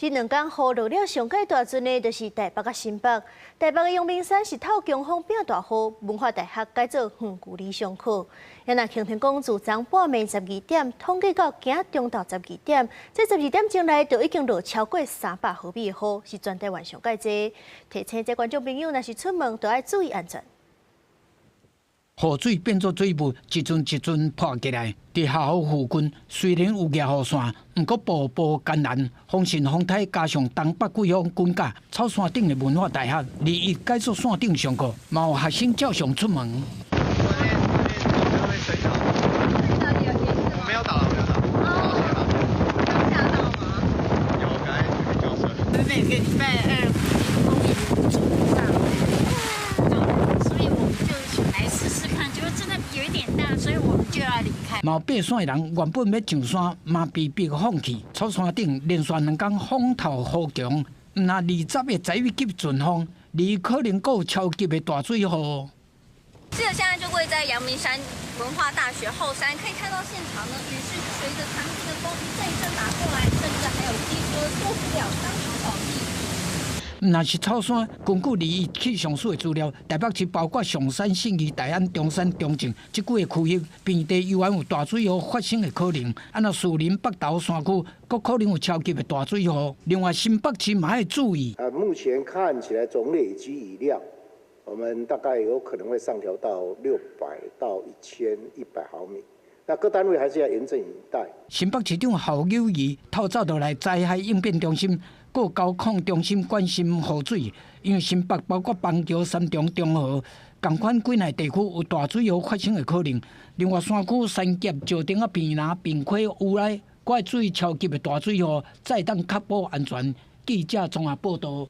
這兩工雨落了上蓋大陣的，就是台北佮新北。台北的陽明山是透強風變大雨，文化大學改做遠距離上課。也若聽聽講，自昨半暝12點統計到今中晝十二點，這12點鐘內就已經落超過300毫米的雨，是全台灣上蓋濟。提醒這觀眾朋友，若是出門，都愛注意安全。雨水變做水霧，一陣一陣潑過來。佇學校附近雖然有舉雨傘，毋過步步艱難。風神風颱加上東北季風滾駕，草山頂的文化大學二一改做線頂上課，嘛有學生照常出門。沒有打，沒有打。嚇到嗎？有，趕緊去救生。每個禮拜二風雨無阻上，所以我們就來試試看，就真的有一點大，所以我們就要離開。嘛有爬山的人原本欲上山，嘛被逼放棄。草山頂連續兩工風透雨強，毋但20個載雨級陣風，而可能閣有超級的大水雨。記者現在就位在陽明山文化大學後山，可以看到現場呢，雨勢是隨着強勁的風一陣一陣打過來，甚至還有機車受不了，當場倒地。毋但是草山，根據二一氣象署的資料，台北市包括松山、信義、大安、中山、中正這幾个區域，平地猶原有大水雨發生的可能。啊，若士林、北投山區，閣可能有超級的大水雨。另外，新北市嘛愛注意。啊，目前看起來總累積雨量，我們大概有可能會上調到600到1100毫米。那各單位還是要嚴陣以待。新北市長侯友宜透早就來災害應變中心、閣交控中心關心雨水，因為新北包括板橋、三重、中和，仝款幾內地區有大水雨發生的可能。另外，山區三峽、石碇仔、坪林、平溪、烏來，閣愛注意超級的大水雨，才會當確保安全。記者綜合報導。